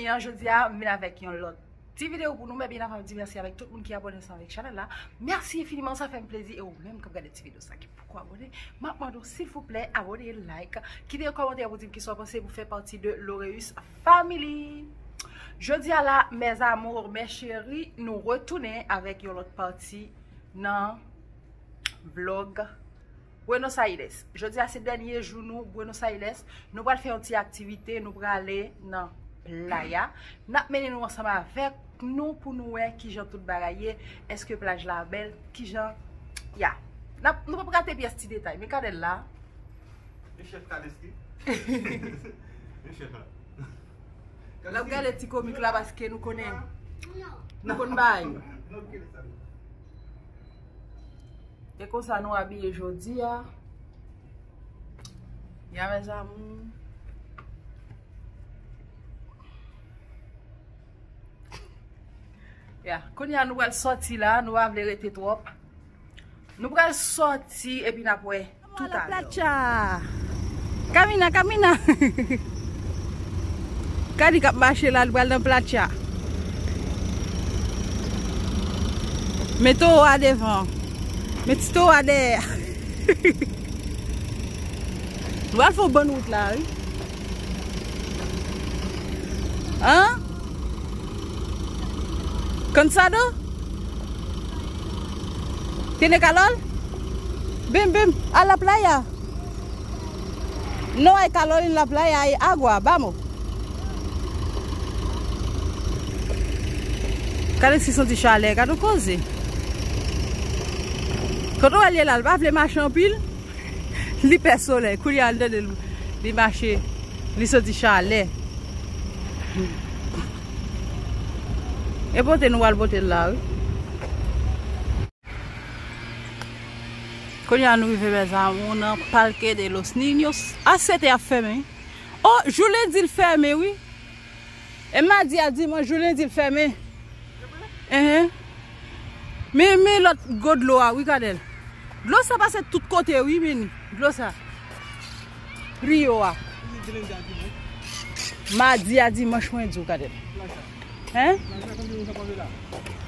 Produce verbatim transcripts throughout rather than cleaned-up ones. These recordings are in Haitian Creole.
Jodi a, m vin avèk yon lòt ti videyo pou nou, men byen avan m di mèsi avèk tout moun ki abòne ansanm avèk chanèl la. Mèsi enfiniman, sa fè m plezi. E ou menm k ap gade ti videyo sa ki poko abòne, m ap mande w silvouplè abòne, like, kite yon kòmantè pou di m kisa w panse pou fè pati de Loreus Family. Jodi a la, mes amours, mes chéris, nou retounen avèk yon lòt pati nan vlog Buenos Aires. Jodi a se dènye jou nou Buenos Aires. Nou pral fè yon ti aktivite, nou prale nan playa. N ap mennen nou ansanm avèk nou pou nou wè kijan tout bagay ye. Èske plaj la bèl? Kijan? Ya. N ap, nou p ap rate pyès ti detay. Men Kadèl la. Men chèf Kaleski. Men chèf la. N ap gade ti komik la paske nou konnen. Nou konn bay. E konsa nou abiye jodi a. Ya, mes amours. Ya, kounye a nou pral sòti la, nou pa vle rete twòp. Nou pral sòti epi n ap wè toutalè. Camina, camina. Kadi k ap mache la, li pral nan platya. Men towo a devan. Men ti towo a dèyè. Nou al fè yon bann wout la, wi. Hein? Cansado? ¿Tiene calor? Ven, ven, a la playa. No hay calor en la playa, hay agua, vamos. Gade si santi chalè, gade koze. Kote w al ye la, l pa vle mache anpil. Li pè solèy, kounye a l tande l, li mache, li santi chalè. E pote nou al pote l la, wi. Kounye a nou rive, mes amours, nan Parque de los Niños. A sèt è ap fèmen. O, jou lendi l fèmen, wi. E madi a dimanch, jou lendi l fèmen. Enhen. Men, men lòt gwo dlo a, wi, Kadèl. Dlo sa pase tout kote, wi, men dlo sa. Rio a. Madi a dimanch, mwen di w, Kadèl. Hein?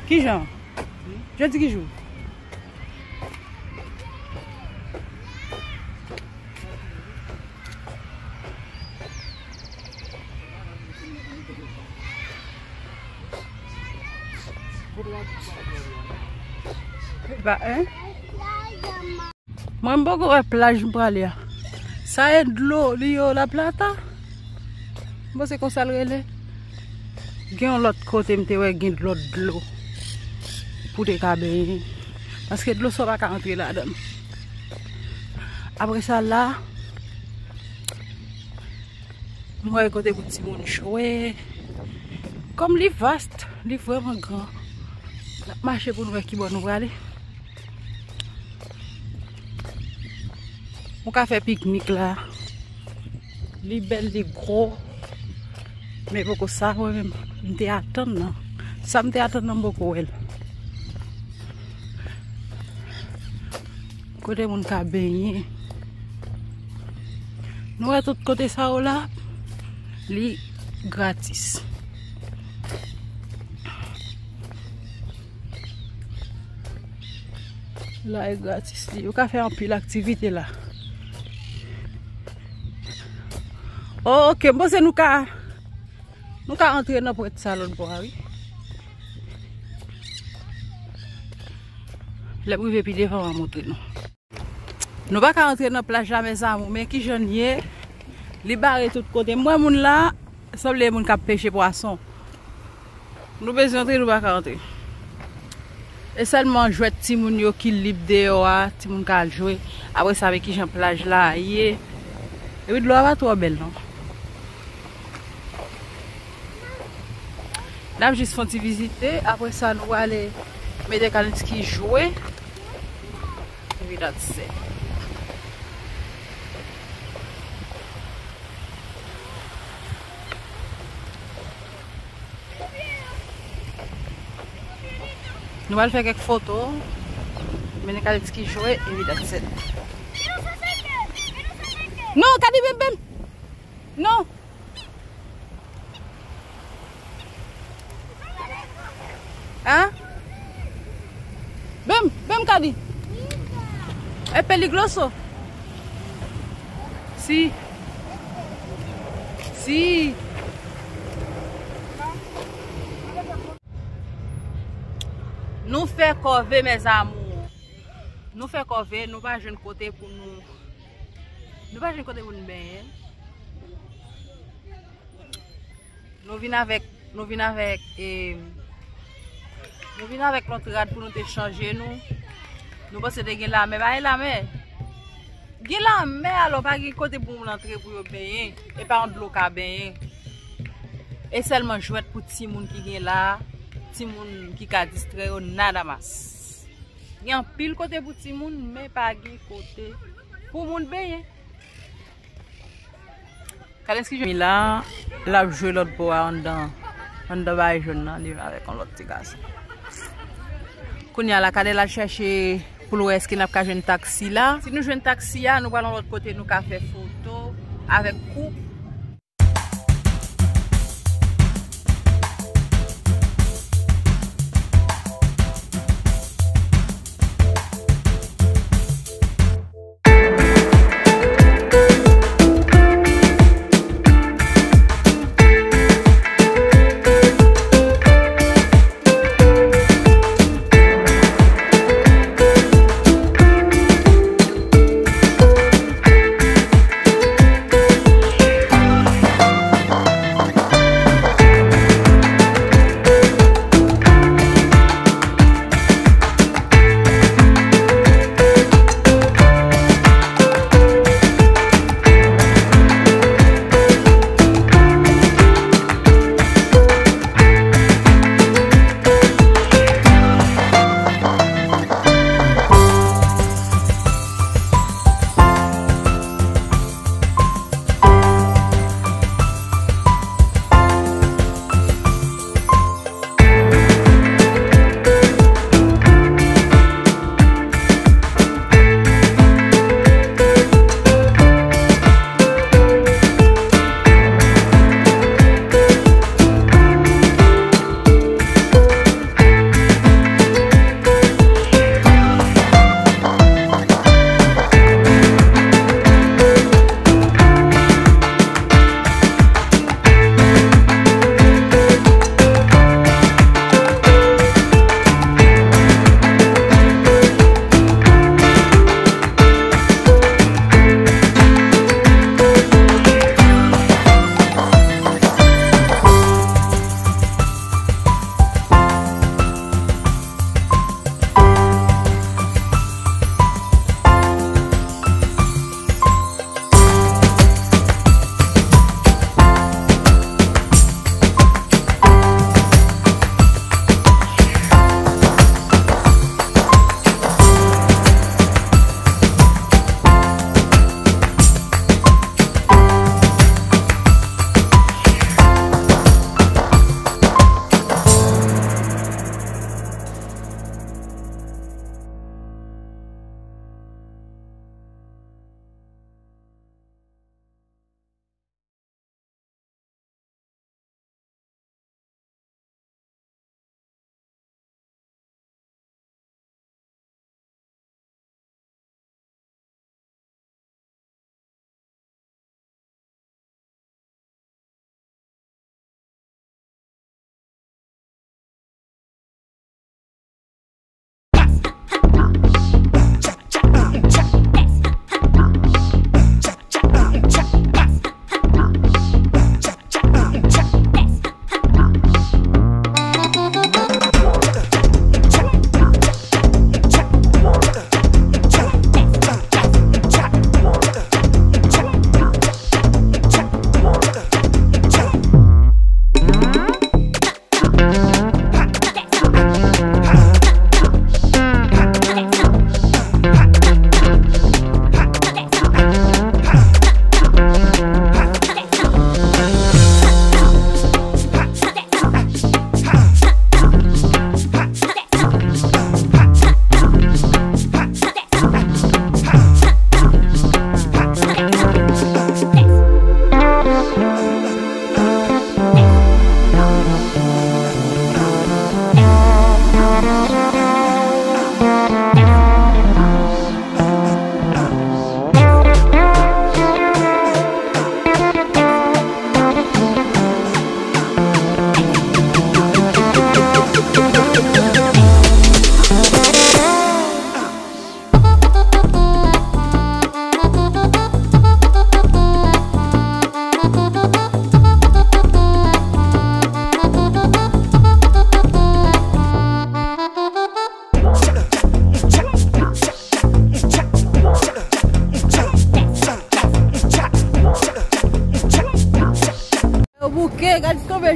Kijan? Jodi ki jou? Ba, hein? Mwen m poko wè plaj m prale a. Sa e dlo, Rio La Plata. Bon, se konsa l rele. Gen yon lòt kote m te wè gen lòt dlo pou te ka benyen. Paske dlo sa w pa ka antre ladan l. Apre sa la, nou wè kote pou timoun jwe. Kòm li vast, li vrèman gran. N ap mache pou nou wè ki bò nou prale. Ou ka fè piknik la. Li bèl, li gwo. Men poko sa mwen menm, m te atann nan. Sa m te atann nan, m poko wè l. Kote moun ka benyen. Nou wè tout kote sa yo la, li gratis. La e gratis li. Ou ka fè anpil aktivite la. Oh, ok, m panse nou ka, nou ka antre nan pwent sa lòt bò a, wi. Lè m rive pi devan, m a montre nou. Nou pa ka antre nan plaj la, mes amours, men kijan l ye? Li bare tout kote. M wè moun la, sanble moun k ap peche pwason. Nou bezwen antre, nou pa ka antre. E sèlman jwèt timoun yo ki lib deyò a, timoun ka al jwe. Apre sa, men kijan plaj la ye. Epi dlo a pa twò bèl, non. N ap jis fè yon ti vizite, apre sa nou prale mete Kalinski jwe. Epi that's it. Nou pral fè kèk foto, mete Kalinski jwe, epi that's it. Non, Kadi, bèm, bèm. Non. Hein? Bem, bem kadi. É peligroso. Si. Si. Nou fè kòve, mes amours. Nou fè kòve, nou pa jwenn kote pou nou. Nou pa jwenn kote pou nou benyen. Nou vin avèk, nou vin avèk, e, nou vin avèk lòt rad pou nou te chanje nou. Nou panse te gen lamè, pa gen lamè. Gen lamè, alò pa gen kote pou moun antre pou yo benyen. E pa yon dlo ka benyen. E sèlman jwèt pou timoun ki gen la, timoun ki ka distrè yo, nada más. Gen anpil kote pou timoun, men pa gen kote pou moun benyen. Kadeski jwenn la, l ap jwe lòt bò a anndan, anndan bay jòn nan, li avèk yon lòt ti gason. Kounye a la, Kadè l al chèche pou l wè èske n ap ka jwenn taksi la. Si nou jwenn taksi a, nou pral yon lòt kote, nou ka fè foto avèk koup.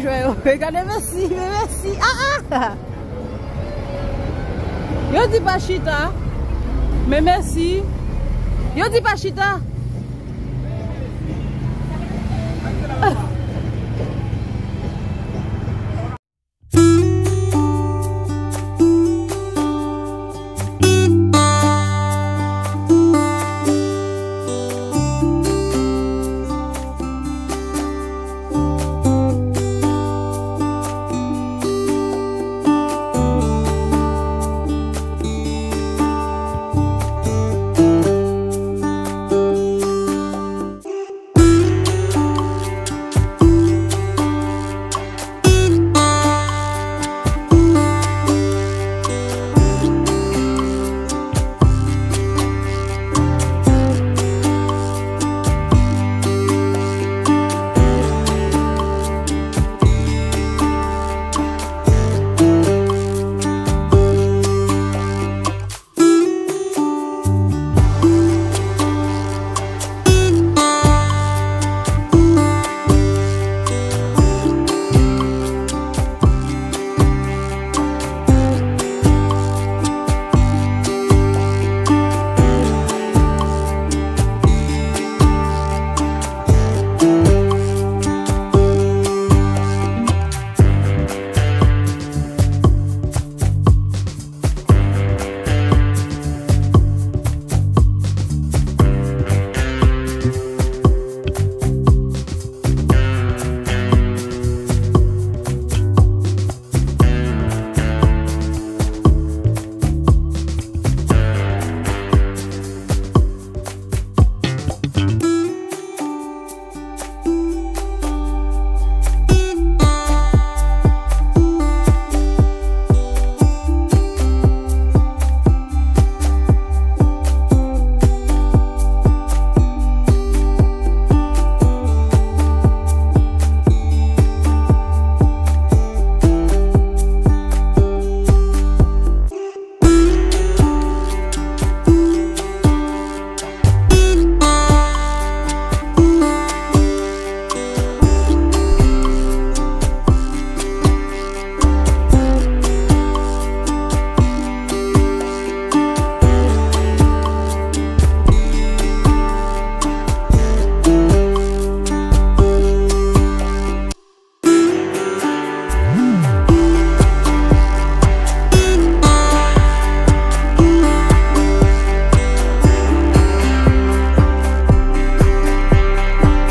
Jwè yo. Gade Messi, men Messi. Ah, ah. Yo di pa chita. Men Messi. Yo di pa chita.